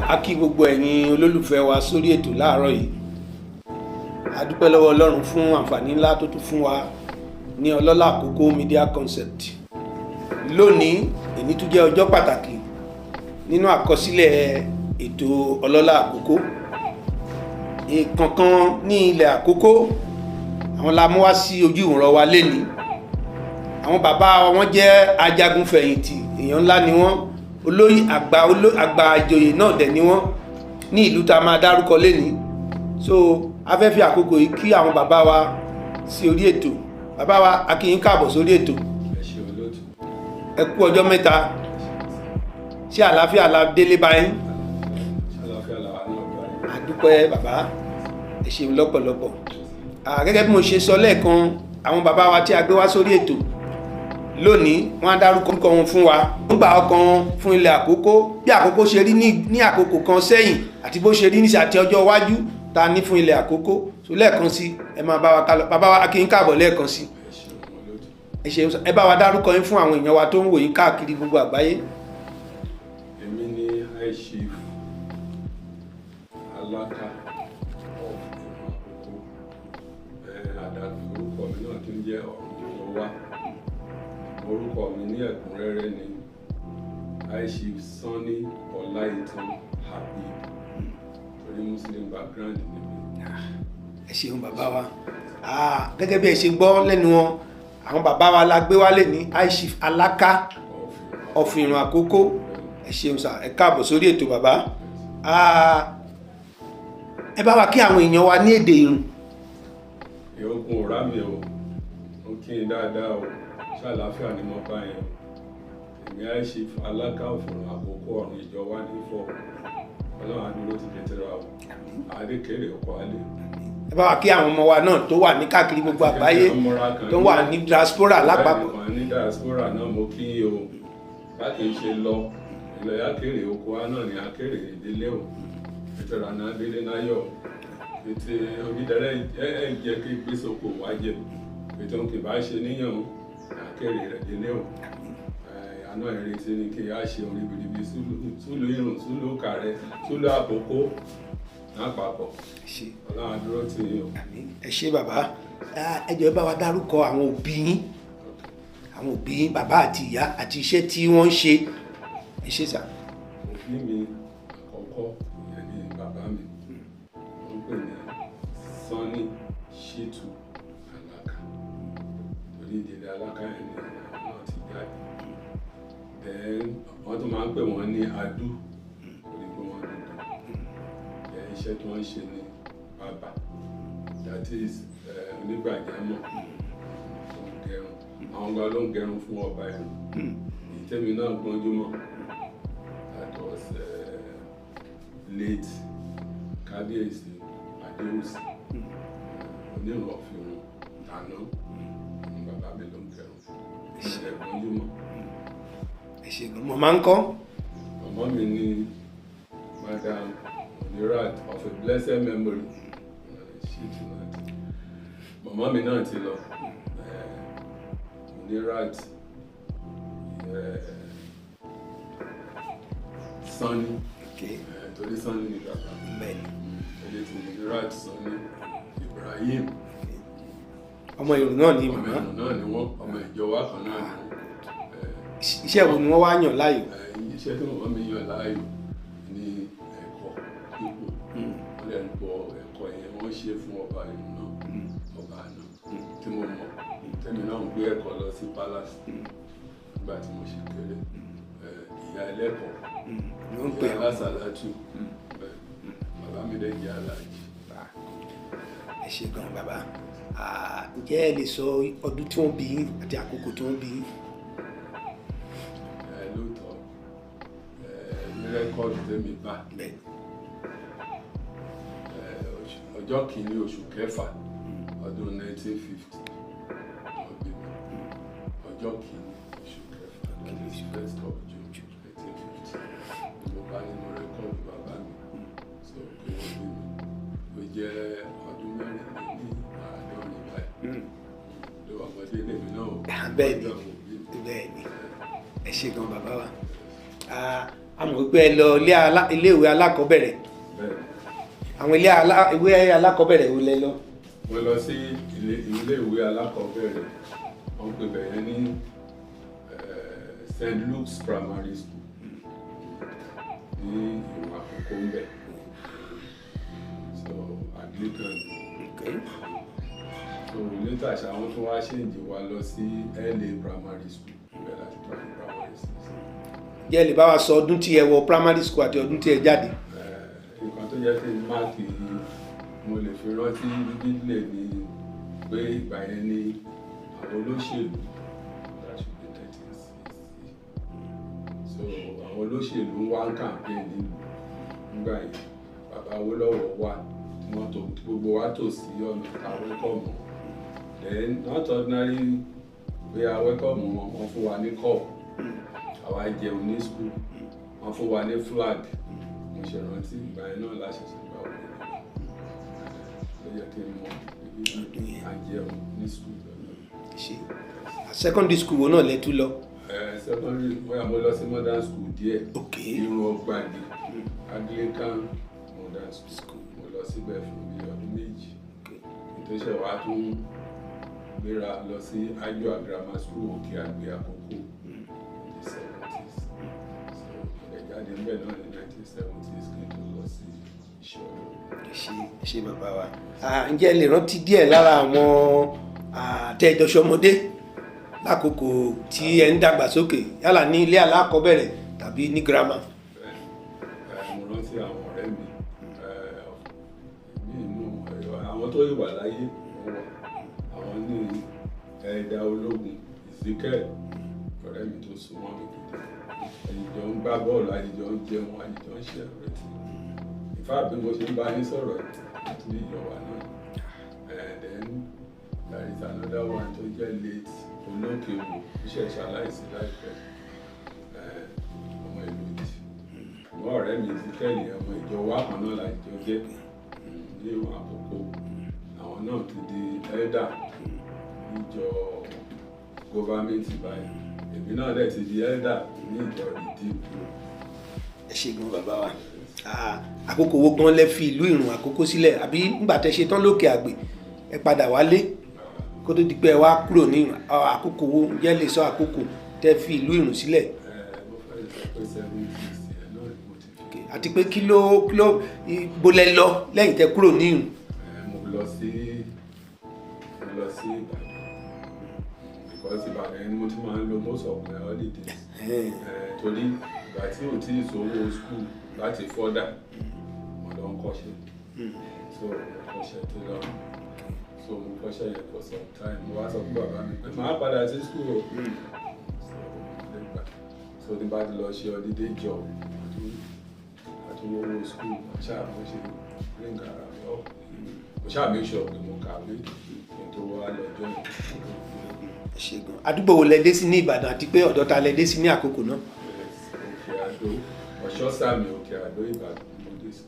A kí gbogbo ẹ̀yin olólùfẹ́ wa sórí ètò láàárọ̀ yìí. A dúpẹ́ lọ́wọ́ Ọlọ́run fún àǹfààní ńlá tó tún fún wa ní Ọlọ́lá Àkókò Media Concept. Lónìí, èní tún jẹ́ ọjọ́ pàtàkì nínú àkọsílẹ̀ ètò Ọlọ́lá Àkókò. Ìkànkan ní ilẹ̀ Àkókò, àwọn la mú wá sí ojú ìwòran wa lénìí. Àwọn bàbá wọn jẹ́ ajagun fẹ̀yìntì, èèyàn ńlá ni wọ́n, olóyè àgbà, àgbà àjòyè náà dẹ̀ ni wọ́n ní ìlú tá a máa dárúkọ lénìí. So a fẹ́ fi àkókò yìí kí àwọn bàbá wa sí orí ètò. Bàbá wa, a kí yín káàbọ̀ sórí ètò. Ẹ ṣe, olóòtú. Ẹ kú ọjọ́ mẹ́ta. Ṣé àlàáfíà la délé báyìí? Àlàáfíà làwa náà bá yín. A dúpẹ́, bàbá, ẹ ṣeun lọ́pọ̀lọpọ̀. Gẹ́gẹ́ bí mo ṣe sọ lẹ́ẹ̀kan, àwọn bàbá wa tí a gbé wá sórí ètò lónìí, wọ́n á dárúkọ wọn fún wa, wọ́n gba ọkàn wọn fún ilẹ̀ Àkókò, bí Àkókò ṣe rí ní àkókò kan sẹ́yìn àti bó ṣe rí ní àti ọjọ́ iwájú ta ní fún ilẹ̀ Àkókò. So lẹ́ẹ̀kan sí, ẹ máa bá wa kálọ. Bàbá wa, a kí yín káàbọ̀ lẹ́ẹ̀kan sí. Ẹ ṣe, olóòtú. Ẹ ṣeun. Ẹ bá wa dárúkọ yín fún àwọn èèyàn wa tó ń wò yín káàkiri gbogbo àgbáyé. Èmi ní High Chief Aláká of Ìrùn Àkókò. Àdàpè orúkọ mi náà tún jẹ́ Ọ̀rúnjọwá. Orúkọ mi ní ẹ̀kúnrẹ́rẹ́ ni High Chief Sanni Ọláìtàn Habib, torí Muslim background ni mi. Ẹ ṣeun, bàbá wa. Gẹ́gẹ́ bí ẹ ṣe gbọ́ lẹ́nu wọn, àwọn bàbá wa la gbé wálé ní High Chief Aláká of of Ìrùn Àkókò. Ẹ ṣeun sà, ẹ káàbọ̀ sórí ètò, bàbá. Ẹ bá wa kí àwọn èèyàn wa ní èdè Ìrùn. Ìyókùn ọ̀rá mi o, ó kí n dáadáa o. Ṣàlàáfíà ni mo bá yẹn o. Èmi High Chief Aláká of Ìrùn Àkókò ọ̀run ìjọ wa ní fọ́. Ọlọ́run àdúró ti tètè ra o, àdékèrè ọkọ̀ alẹ́. Ẹ bá wa kí àwọn ọmọ wa náà tó wà ní káàkiri gbogbo àgbáyé, tó wà ní diaspora lápapọ̀. Bẹ́ẹ̀ni, ní diaspora náà, mo kí yín o. Bá kì í ṣe lọ ilẹ̀ akérè oko wa náà ní akérè ìdílé o, ètò ìrànà délé náyọ̀, ètò onídẹrẹ́ ẹ ẹ jẹ́ kí gbèsòkò wá jẹ, ètò kì bá ṣe níyàn o, akérè rẹ̀ délé o. Àná ìrètí ni kí a ṣe orí biribi súlù Ìrùn, súlù Kàrẹ́, súlù Àkókò lápapọ̀. Ẹ ṣé. Ọlọ́run àdúró tì yín o. Àmín. Ẹ ṣé, bàbá. Ẹ jọ̀ọ́, ẹ bá wa dárúkọ àwọn òbí yín, àwọn òbí yín, bàbá àti ìyá, àti iṣẹ́ tí wọ́n ń ṣe. Ẹ ṣé sà. Òbí mi àkọ́kọ́, ìyẹn ni bàbá mi, wọ́n pè ní Sanni Shitu Alaka, torí ìdílé Alaka yẹn ni àwọn náà ti jáde. Then wọ́n tún máa ń pè wọ́n ní Adu, torí pé wọ́n dúdú. Then iṣẹ́ tí wọ́n ń ṣe ní bàbá, that is onígbàjámọ̀ tó ń gẹrun. Àwọn gba ló ń gẹrun fún ọba ẹ̀rù, èyí tẹ́mi náà gbọ́njú mọ́, that was late Kábíyèsí Adéwùsì, Onírun of Ìrùn tàná. Ní bàbá mi ló ń gẹrun fún ẹ̀ gbọ́njú mọ́. Ẹ ṣé gan. Màmá ńkọ́? Màmá mi ní Madam Munirat of a blessed memory. Ṣètò náà ti màmá mi náà ti lọ. Munirat Sanni. Torí Sanni ni bàbá. Torí ti Munirat Sanni Ibrahim. Ọmọ Ìrùn náà ni Ọmọ màmá? Ìrùn náà ni wọ́n, ọmọ ìjọ wa kan náà ni wọ́n. Iṣẹ́ wo ni wọ́n wá yàn láàyò? Iṣẹ́ tí màmá mi yàn láàyò ní ẹ̀kọ́ pípò. Wọ́n lè ń gbọ́ ẹ̀kọ́ yẹn, wọ́n ṣe fún ọba ìlú náà, ọba àná tí mo mọ̀, tẹ́mi náà ń gbé ẹ̀kọ́ lọ sí palace nígbà tí mo ṣe kéré. Ìyá ẹlẹ́kọ̀ọ́ Ni wọ́n ń pè ìyá wọ́n. Alásàlátù. Bẹ́ẹ̀, bàbá mi dẹ̀ jẹ́ aláàjì. Ẹ ṣé gan, bàbá. Ǹjẹ́ ẹ lè sọ ọdún tí wọ́n bí yín àti àkókò tí wọ́n bí yín? Lóòótọ́, ní record tẹ́mi bá, ọjọ́ kìíní oṣù kẹfà ọdún 1950 wọ́n bí mi. Ọjọ́ kìíní oṣù kẹfà, that is 1st of June 1950 ni mo bá nínú record bàbá mi sọ pé wọ́n bí mi. Ó jẹ́ ọdún 74 báyìí. Ló ọmọdé lèmi náà ò Bẹ́ẹ̀ ni. gbọ́dọ̀ àwọn òbí mi. Bẹ́ẹ̀ ni. Ẹ ṣé gan, bàbá wa. A mọ̀ wípé ẹ lọ iléèwé alákọ̀ọ́bẹ̀rẹ̀. Bẹ́ẹ̀. Àwọn ìwé alákọ̀ọ́bẹ̀rẹ̀ wo lẹ lọ? Mo lọ sí ilé ìwé alákọ̀ọ́bẹ̀rẹ̀, wọ́n pè bẹ̀rẹ̀ ní St. Luke's Primary School ní Ìrùn Àkókó ńbẹ̀, so Anglican. So later ṣá, wọ́n tún wá change wa lọ sí LA Primary School, ibẹ̀ láti parí primary six. Jẹ́ ẹ lè bá wa sọ ọdún tí ẹ wọ primary school àti ọdún tí ẹ jáde? Nǹkan tó jẹ́ kí n mark, mo lè fi rántí vividly ni pé ìgbà yẹn ni àwọn olóṣèlú, that should be 1960, so àwọn olóṣèlú ń wá ń campaign nílùú nígbà yẹn. Bàbá Awólọ́wọ̀ wà tí wọ́n tó gbogbo wa tò sí ọ̀nà ká welcome wọn. Then not ordinary pé a welcome wọn, wọ́n fún wa ní cup, àwa jẹun ní school, wọ́n fún wa ní flag. Mo ṣe rántí ìgbà yẹn náà la ṣẹ̀ṣẹ̀ gba òmìnira. Ló yẹ kí n mọ ibi a jẹun ní school lọ́nà. Ṣe secondary school wo náà lẹ tún lọ? Secondary, bóyá mo lọ sí modern school díẹ̀. Irun Ọgbàgì Anglican Modern School, mo lọ síbẹ̀ fún bí ọdún 2 tó ṣe wá tún gbéra lọ sí Ajua Grammar School, Òkè Àgbè Àkókò, in the 70s. So mo lè jáde níbẹ̀ náà ní 1970s kí n tó lọ sí Ìṣọ̀lọ̀. Ṣe bàbá wa. Ǹjẹ́ ẹ lè rántí díẹ̀ lára àwọn àtẹ̀jọsọmọdé lákòókò tí ẹ ń dàgbà sókè, yálà ní ilé alákọ̀ọ́bẹ̀rẹ̀ tàbí ní girama? Mo rántí àwọn ọ̀rẹ́ mi ní inú àwọn tó yìí wà láyé, wọ́n wà. Àwọn ní ẹ̀ẹ́dà ológun Ezekiel, ọ̀rẹ́ mi tó súnmọ́ mi gidi, àjìjọ ń gbá bọ́ọ̀lù, àjìjọ ń jẹun, àjìjọ ń ṣe everything. In fact, bí mo ṣe ń bá yín sọ̀rọ̀ yìí, àti ní ìjọba náà. Then there is another one tó jẹ́ late Olókèwò, iṣẹ́ ìṣaláìsí láìpẹ́, ọmọ ìlú Òdì. Ṣùgbọ́n ọ̀rẹ́ mi Ezekiel yẹn, ọmọ ìjọ wa kan náà lájọ jẹ́ ní ìwọ̀n àkókò. Àwọn náà ti di elder níjọ government báyìí, èmi náà dẹ̀ ti di elder ní ìjọ Redeem. Ẹ ṣe gan, bàbá wa. Àkókò wo gan lẹ fi ìlú Ìrùn Àkókó sílẹ̀, àbí nígbà tẹ́ ṣe tán lókè Àgbè ẹ padà wálé kó tó di pé ẹ wá kúrò ní Ìrùn? Àkókò wo, ǹjẹ́ lè sọ àkókò tẹ́ fi ìlú Ìrùn sílẹ̀? Mo fẹ́ lè sọ pé 70s yẹn náà ni mo ti fi. Àti pé kí ló ibo lẹ lọ lẹ́yìn tẹ́ kúrò ní Ìrùn? Mo lọ sí Ìbàdàn, because Ìbàdàn ni mo ti máa ń lo most of my holidays. Torí ìgbà tí ò tí ì sówó school láti further, mo lọ ń kọ́ṣẹ́. So mo kọ́ṣẹ́ tailor, so mo kọ́ṣẹ́ yẹn for some time. Mo wá sọ fún bàbá mi pé màá padà sí school o, so mo lè gbà. So ní bá ti lọ ṣe holiday job, àtúwówó school, mo ṣáà mo ṣe bring ara mi up, mo ṣáà make sure pé mo kàwé kí n tó wá lọ join. Ẹ ṣé gan. Àdúgbò wo lẹ dé sí ní Ìbàdàn, àti pé ọ̀dọ̀ ta lẹ dé sí ní àkókò náà? Yes, Òkè Àdó, Ọ̀ṣọ́sàmì, Òkè Àdó, Ìbàdàn mo dé sí.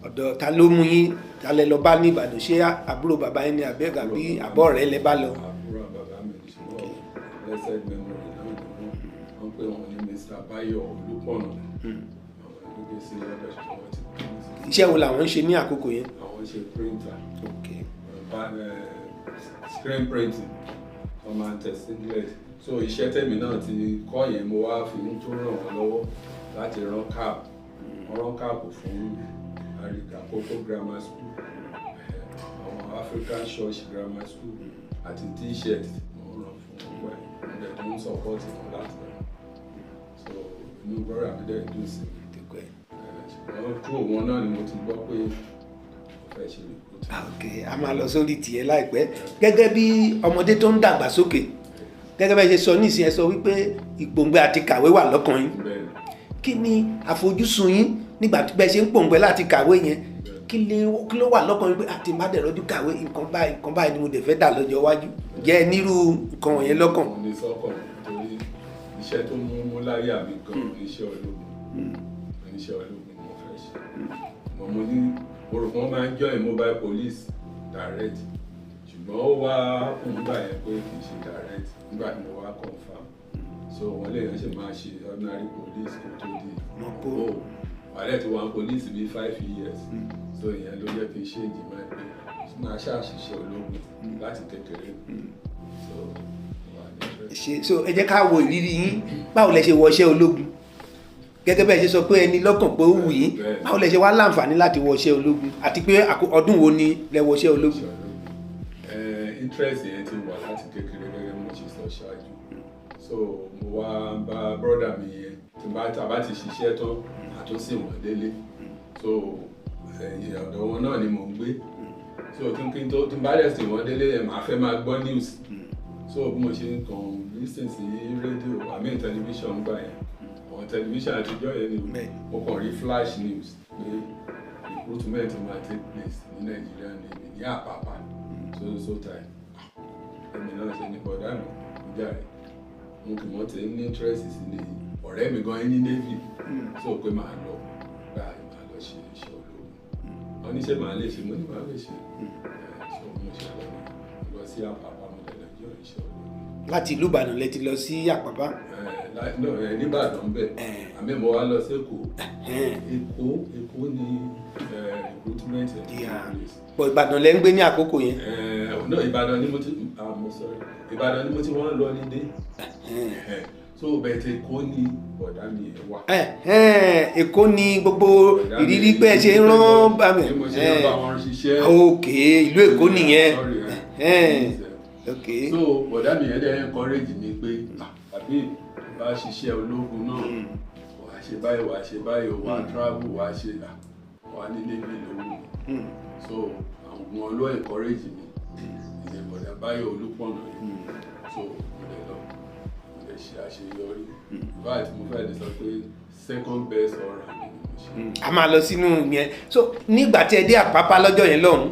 Ọ̀dọ̀ ta ló mú yín, ta lẹ lọ bá ní Ìbàdàn? Ṣé àbúrò bàbá yín ní àbẹ́ àbí àbọ̀ rẹ̀ lẹ bá lọ? Àbúrò bàbá mi ní, ṣùgbọ́n blessed memory náà ni wọ́n pè wọ́n ní Mr. Bayo Olúpọ̀nà. Àwọn ló dé sí lọ́dọ̀, ṣùgbọ́n wọ́n ti kú nísìnyí. Iṣẹ́ wo làwọn ń ṣe ní àkókò yẹn? Àwọn ṣe printer, screen printing, wọ́n máa ń tẹ singlet. So iṣẹ́ tèmi náà ti kọ́ yẹn, mo wá fi ń tó ràn wọ́n lọ́wọ́ láti rán cap. Wọ́n rán cap fún Àríkà Kókó Grammar School, àwọn African Church Grammar School, àti T-shirt wọ́n rán fún wọn gbà yẹn. Mo dẹ̀ tó ń support wọn láti rán, so inú brother mi dẹ̀ dùn sí mi. Ṣùgbọ́n through wọn náà ni mo ti gbọ́ pé mo fẹ́ ṣe recruit. Ok, a máa lọ sórí tiẹ̀ láìpẹ́. Gẹ́gẹ́ bí ọmọdé tó ń dàgbà sókè, gẹ́gẹ́ bẹ́ẹ̀ ṣe sọ nísìnyí, ẹ sọ wípé ìpòǹgbẹ àti kàwé wà lọ́kàn yín. Bẹ́ẹ̀ni. Kí ni àfojúsùn yín nígbà tí bẹ́ẹ̀ ṣe ń pòǹgbẹ láti kàwé yẹn? Kí ló wà lọ́kàn yín pé àti má dẹ̀ rọ́jú kàwé, nǹkan báyìí, nǹkan báyìí ni mo dẹ̀ fẹ́ dà lọ́jọ́ iwájú? Jẹ́ ẹ nírú nǹkan wọ̀nyẹn lọ́kàn? Mo ní sọ́kàn, torí iṣẹ́ tó mú mú láyà mi gan ní iṣẹ́ ológun. Iṣẹ́ ológun ni mo fẹ́ ṣe. Mo ní mo rò pé wọ́n máa ń join mobile police direct, ṣùgbọ́n ó wá fún nígbà yẹn pé kì í ṣe direct. Nígbà tí mo wá confirm, So wọ́n lè yẹn ṣe máa ṣe ordinary police kó tó di Mọ̀pó. Wàhálẹ̀ tí wọ́n police bíi 5 years. So ìyẹn ló jẹ́ kí n ṣe ìjìmọ̀ ẹ̀ pé máa ṣàṣìṣe ológun láti kékeré. So wà ní interest. Ṣe so ẹ jẹ́ ká wo ìrírí yín. Báwo lẹ ṣe wọ iṣẹ́ ológun? Gẹ́gẹ́ bẹ́ẹ̀ ṣe sọ pé ẹni lọ́kàn pé ó wù yín, báwo lẹ ṣe wá láǹfààní láti wọ iṣẹ́ ológun, àti pé ọdún wo ni lẹ wọ iṣẹ́ ológun? Iṣẹ́ ológun. Interest yẹn ti wà láti kékeré, gẹ́gẹ́ bí mo ṣe sọ ṣáájú. So mo wá bá brother mi yẹn, tí bá tá a bá ti ṣiṣẹ́ tán, àtúnṣe wọn délé. So ẹ̀yìn ọ̀dọ̀ wọn náà ni mò ń gbé. So tí kí n tó tí n bá dẹ̀ sí wọn délé yẹn, màá fẹ́ máa gbọ́ news. So bí mo ṣe ń kàn listen sí rédíò àmì tẹlifíṣàn gbà yẹn, àwọn tẹlifíṣàn àtijọ́ yẹn ni, mo kàn rí flash news pé recruitment máa take place ní Nigeria Navy ní Àpápá so so time. Èmi náà ṣe ní bọ̀dá mi jàre, mo kì mọ́ ti ní interest sí ní ọ̀rẹ́ mi gan ní Navy, so pé màá lọ gbà, màá lọ ṣe iṣẹ́ ológun. Wọ́n ní ṣé màá lè ṣe? Mo ní màá lè ṣe. So mo ṣe lọ ní lọ sí Àpápá, mo dẹ̀ lọ jọ iṣẹ́ ológun. Láti ìlú Ìbàdàn lẹ ti lọ sí Àpápá? No, nìbàdàn bẹ́ẹ̀. Àmì mo wá lọ sí Èkó. Èkó ní recruitment ẹ̀ take place. Bọ̀ Ìbàdàn lẹ ń gbé ní àkókò yẹn? No, Ìbàdàn ni mo ti, ah, mo sorry, Ìbàdàn ni mo ti wọ́n lọ nídé. So bẹ́ẹ̀ tí Èkó ní bọ̀dá mi yẹn wà. Èkó ni gbogbo Bọ̀dá mi ìrírí pé ẹ ṣe ń rán bá mi. Bí mo ṣe ń bá wọn ṣiṣẹ́. Ok, ìlú Èkó nìyẹn. Sorry, So bọ̀dá mi yẹn dẹ̀ encourage mi pé, ah, àbí bá ṣiṣẹ́ ológun náà, wàá ṣe báyìí, wàá ṣe báyìí, wàá travel, wàá ṣe, ah, wàá ní Navy lówó mi. So àwọn ló encourage mi, ìyẹn bọ̀dá Báyọ̀ Olúpọ̀nà yìí. So mo dẹ̀ lọ, mo dẹ̀ ṣe àṣeyọrí. In fact, mo fẹ́ lè sọ pé second best all round ni mo ṣe. A máa lọ sínú yẹn. So nígbà tí ẹ dé Àpápá lọ́jọ́ yẹn lọ́hùn,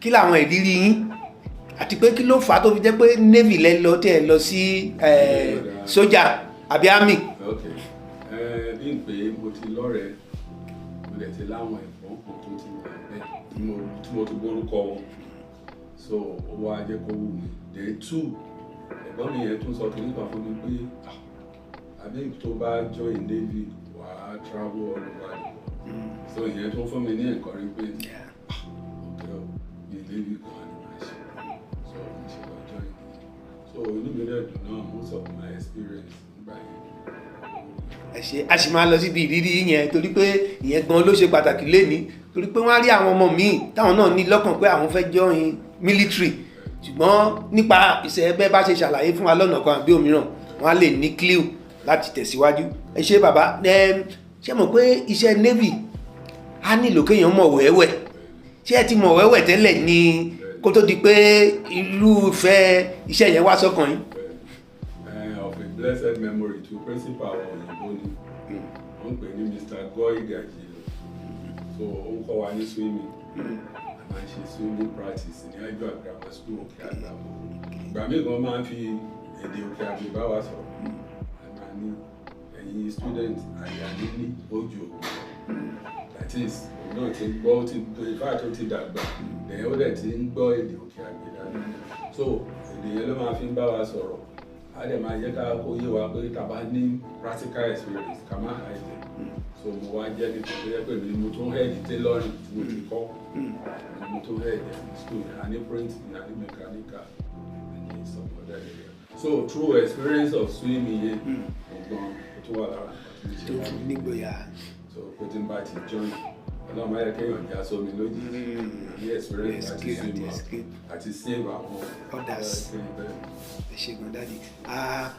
kí làwọn ìrírí yín, àti pé kí ló fà á tó fi jẹ́ pé Navy lẹ lọ tẹ́ ẹ lọ sí sójà àbí army? Ok, bí n pé mo ti lọ́rẹ̀ẹ́, mo dẹ̀ ti láwọn ẹ̀gbọ́n kan tó ti wà bẹ́ẹ̀ tí mo ti gbórúkọ wọn. So ó wá jẹ́ kó wù mí. Day two, ẹ̀gbọ́n mi yẹn tún sọ kìíní kan fún mi pé, ah, àbí tó bá join Navy, wà á travel all over the world. So ìyẹn tún fún mi ní encouragement pé, ah, ok o, ní Navy kan ni màá ṣe. So mo ṣe lọ join nìyẹn. So inú mi dẹ̀ dùn náà, most of my experience nígbà yẹn. Ẹ ṣe. A sì máa lọ síbi ìrírí yẹn, torí pé ìyẹn gan ló ṣe pàtàkì lénìí, torí pé wọ́n á rí àwọn ọmọ míì táwọn náà ní lọ́kàn pé àwọn fẹ́ join military, ṣùgbọ́n nípa ìṣe bẹ́ẹ̀ bá ṣe ṣàlàyé fún wa lọ́nà kan àbí òmíràn, wọ́n á lè ní clue láti tẹ̀síwájú. Ẹ ṣe, bàbá. Ẹ ṣe mọ̀ pé iṣẹ́ Navy á nílò kéèyàn mọ̀ wẹ́wẹ́. Ṣé ẹ ti mọ̀ wẹ́wẹ́ tẹ́lẹ̀ ni kó tó di pé irúfẹ́ iṣẹ́ yẹn wá sọ́kàn yín? Of a blessed memory to principal òyìnbó ni wọ́n ń pè ní Mr. Goy Gajilo. So ó ń kọ́ wa ní swimming. A máa ń ṣe swimming practice ní Àjọ Grammar School, Òkè Àgbà. Ìgbà míì gan máa ń fi èdè Òkè Àgbè bá wa sọ̀rọ̀. A máa ní, "Ẹ̀yin student, àyà níní ojú òkú." That is, òun náà ti gbọ́, ó ti, in fact, ó ti dàgbà lẹ́yìn, ó dẹ̀ ti ń gbọ́ èdè Òkè Àgbè dáadáa. So èdè yẹn ló máa fi ń bá wa sọ̀rọ̀. A dẹ̀ máa jẹ́ ká kó yé wa pé tá a bá ní practical experience, ká má hide it. So mo wá jẹ́ nípa tó yẹ pé mi ni mo tún head tailoring tí mo ti kọ́, ni mo tún head ẹ̀ ní school yẹn. A ní printing, a ní mechanical, a ní some other area. So through experience of swimming yẹn ọgbọ́n, ó tún wà lára nǹkan tí mo ṣe Tó wá fún nígboyà. So pé tí n bá ti join, Ọlọ́run máa yẹ kéèyàn já sómi lójijì, ní experience láti Escape swim àti out escape. àti save àwọn Others. Bẹ́ẹ̀. Ẹ ṣe gan, daddy. Ah,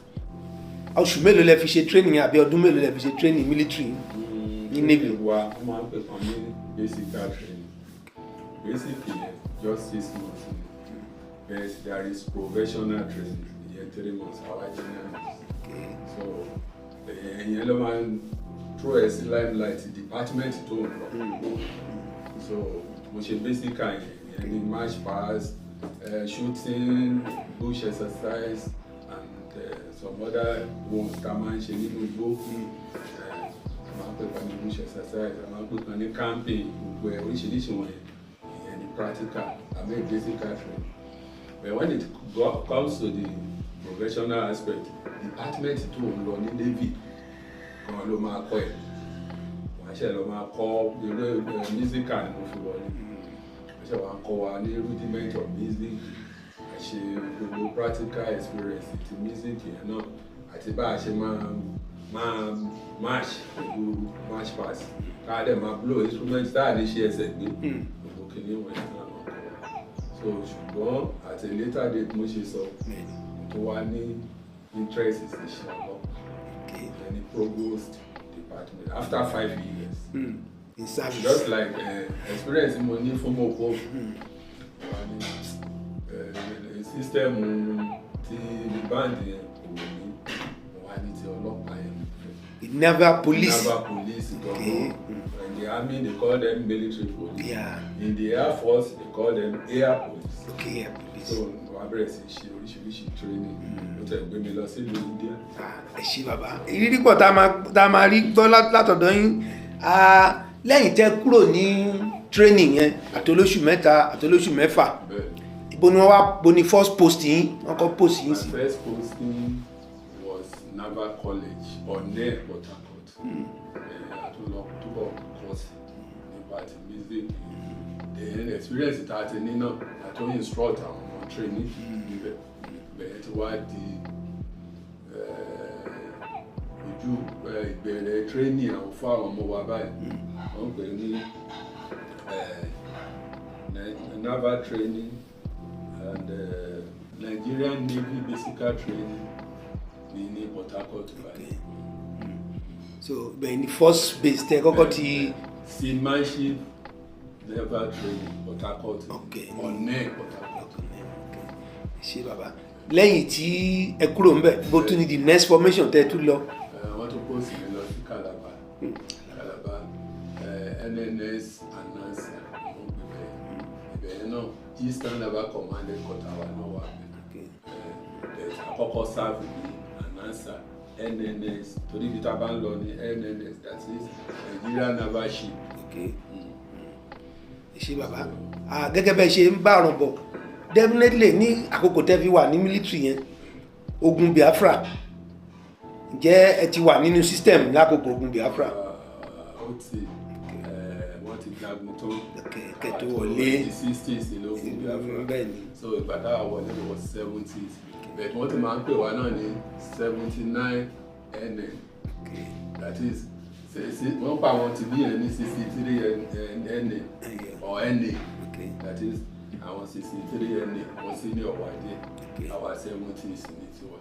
oṣù mélòó lẹ fi ṣe training, àbí ọdún mélòó lẹ fi ṣe training military ní Navy? Training wa, wọ́n máa ń pè kan ní basic training. Basic yẹn just 6 months ni, but there is professional training, ìyẹn 3 months, àwa jẹ́ 9 months. So ìyẹn ló máa ń throw ẹ sí limelight department tó ń lọ. So mo ṣe basic yẹn, ìyẹn ní march past, shooting, bush exercise and some other ones tá a máa ń ṣe nínú igbó. A máa ń pè kan ní bush exercise, a máa ń pè kan ní camping, gbogbo ẹ̀ oríṣiríṣi wọ̀nyẹn, ìyẹn ní practical àbí basic training. But when it comes to the Professional aspect, department tó ń lọ ní navy gan ló máa kọ́ ẹ̀. Wàá ṣe lọ máa kọ́ eré musical ni mo fi wọlé. Wọ́n ṣe wàá kọ́ wa ní rudiment of music, a ṣe gbogbo practical experience ti music yẹn náà, àti bá a ṣe máa march pẹ̀lú march pass, tá a dẹ̀ máa blow instrument, tá a ní ṣe ẹsẹ̀ gbé, gbogbo kìíní wọ̀nyí náà máa kọ́ wa. So ṣùgbọ́n at a later date, mo ṣe sọ, tó wá ní interest sí iṣẹ́ ọlọ́pàá, ìyẹn ní provost department after 5 years In service. Just like experience mo ní fún mopo wà ní system ti band yẹn kò wù mí, mo wá ní ti ọlọ́pàá yẹn mo fẹ́. The naval police. Naval police gangan. In the army, they call them military police. In the air force, they call them air police. Okay, yeah, police. So wàá bẹ̀rẹ̀ sí ṣe oríṣiríṣi training, ó tẹ̀ gbé mi lọ sílùú India. Ah, ẹ ṣé bàbá, ìrírí pọ̀ tá a máa rí gbọ́ látọ̀dọ̀ yín. Ah, lẹ́yìn tẹ́ kúrò ní training yẹn, àtolóṣù 3 àtolóṣù 6, ibo ni wọ́n wá, bo ni first post yín, wọ́n kọ́ post yín My sí? first posting was Naval College, Onne, Port Harcourt. Àtúnlọ túbọ̀ course nípa ti music. Then experience tá a ti ní náà, a tún instruct àwọn ọmọ training níbẹ̀. Bẹ̀rẹ̀ tí wá di ojú ìbẹ̀rẹ̀ training àwọn fún àwọn ọmọ wa báyìí. Wọ́n pè ní naval training and Nigerian Navy basic training ní Port Harcourt báyìí. So bẹ́ẹ̀ ni first base tẹ́ kọ́kọ́ ti? Seamanship naval training, Port Harcourt. Onne, Port Harcourt. Ṣé bàbá, lẹ́yìn tí ẹ kúrò ńbẹ̀, bó tún ní the next formation tẹ́ tún lọ? Wọ́n tún post mi lọ sí Calabar. Calabar, NNS Anansa wọ́n gbé bẹ́ẹ̀. Ibẹ̀ yẹn náà, Eastern Naval Command headquarter wa náà wà bẹ́ẹ̀. Àkọ́kọ́ serve ní Anansa NNS, torí ibi tá a bá ń lọ ní NNS, that is Nigeria Naval Ship. Okay. Ṣé bàbá, ah, gẹ́gẹ́ bẹ́ẹ̀ ṣe ń bá ọ̀rọ̀ bọ̀, definitely ní àkókò tẹ́ fi wà ní military yẹn, ogun Biafra, ǹjẹ́ ẹ ti wà nínú system lákòókò ogun Biafra? Ó ti wọ́n ti jagun tán. Kẹ́ tó wọlé. The 60s lógun Biafra. Bẹ́ẹ̀ ni. So ìgbà táwa wọlé wọ 70s, but wọ́n ti máa ń pè wá náà ní 79 NN. That is wọ́n pa àwọn tìbí yẹn ní 63 NA or NA. That is àwọn 63 NA, wọ́n sí ní ọ̀wádìí, àwa 70s ní tiwa.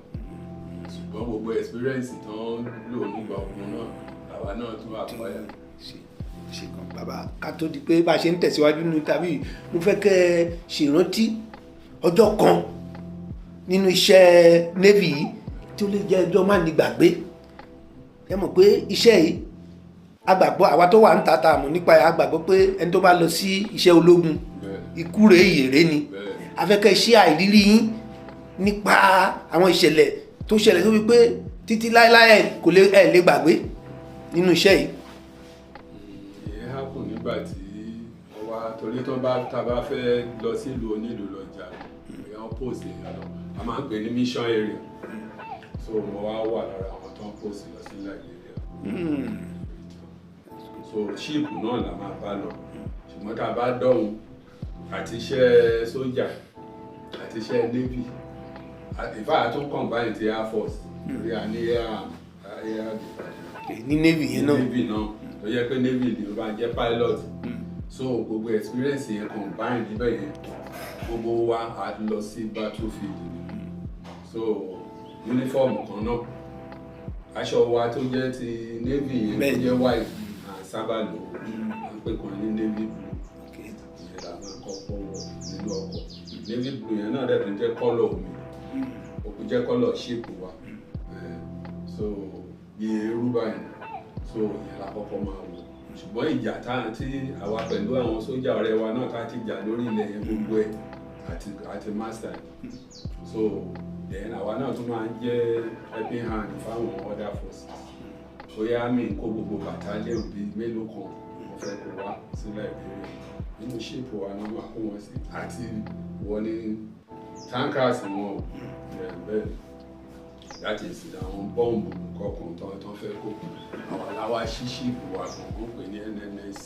Ṣùgbọ́n gbogbo experience tán lò nígbà ogun náà, àwa náà tún acquire. Ṣe ṣe kan bàbá, ká tó di pé bá a ṣe ń tẹ̀síwájú nínú tàbí, mo fẹ́ kẹ́ ẹ ṣèrántí ọjọ́ kan nínú iṣẹ́ navy yìí tí ó lè jẹ́ ọjọ́ má ní gbàgbé. Ẹ mọ̀ pé iṣẹ́ yìí, agbàgbọ́ àwa tó wà ń ta ta àmọ́ nípa ẹ̀, agbàgbọ́ pé ẹni tó bá lọ sí iṣẹ́ ológun, ikú rèé ìyèrè ni. Afẹ́kẹ́ ṣe àìrírí yín nípa àwọn ìṣẹ̀lẹ̀ tó ṣẹlẹ̀ tó fi pé títí láéláé kò lè ẹ̀ lè gbàgbé nínú iṣẹ́ yìí. Ìyẹn happen nígbà tí wọ́n wá, torí tó bá tá a bá fẹ́ lọ sílùú onílùú lọ jà, èèyàn post èèyàn lọ, a máa ń pè ní mission area. So mo wá wà lára àwọn tó ń post lọ sí Liberia. So ship náà la máa bá lọ, ṣùgbọ́n tá a bá dọ̀hún, àti iṣẹ́ sójà àti iṣẹ́ navy, in fact, a tún combine ti air force, torí a ní air department ní navy yẹn náà. Navy náà, tó yẹ pé navy ni ó bá jẹ́ pilot. So gbogbo experience yẹn combine níbẹ̀ yẹn, gbogbo wa a lọ sí battlefield ni. So uniform kan náà, aṣọ wa tó jẹ́ ti navy yẹn tó jẹ́ white, à ń sábà lò ó, à ń pè kan ní navy blue. Ìyẹn la máa kọ́kọ́ wọ̀ nínú ọkọ̀. Navy blue yẹn náà dẹ̀ tún jẹ́ colour omi, ó kò jẹ́ colour ship wa. So bí eérú báyìí, so ìyẹn la kọ́kọ́ máa wọ̀. Ṣùgbọ́n ìjà tá tí àwa pẹ̀lú àwọn sójà ọ̀rẹ́ wa náà tá ti jà lórí ilẹ̀ yẹn, gbogbo ẹ̀ àti master. So then àwa náà tún máa ń jẹ́ helping hand fáwọn other forces. Bóyá mi ń kó gbogbo battalion bíi mélòó kan, wọ́n fẹ́ kó wá sí Liberia, nínú ship wa náà máa kó wọn sí, àti wọ́n ní tankers wọn ò bẹ́ẹ̀. That is àwọn bọ́ǹbù kọ̀ọ̀kan tó ń fẹ́ kó. Àwa la wá ṣí ship wa kan, wọ́n pè ní NNS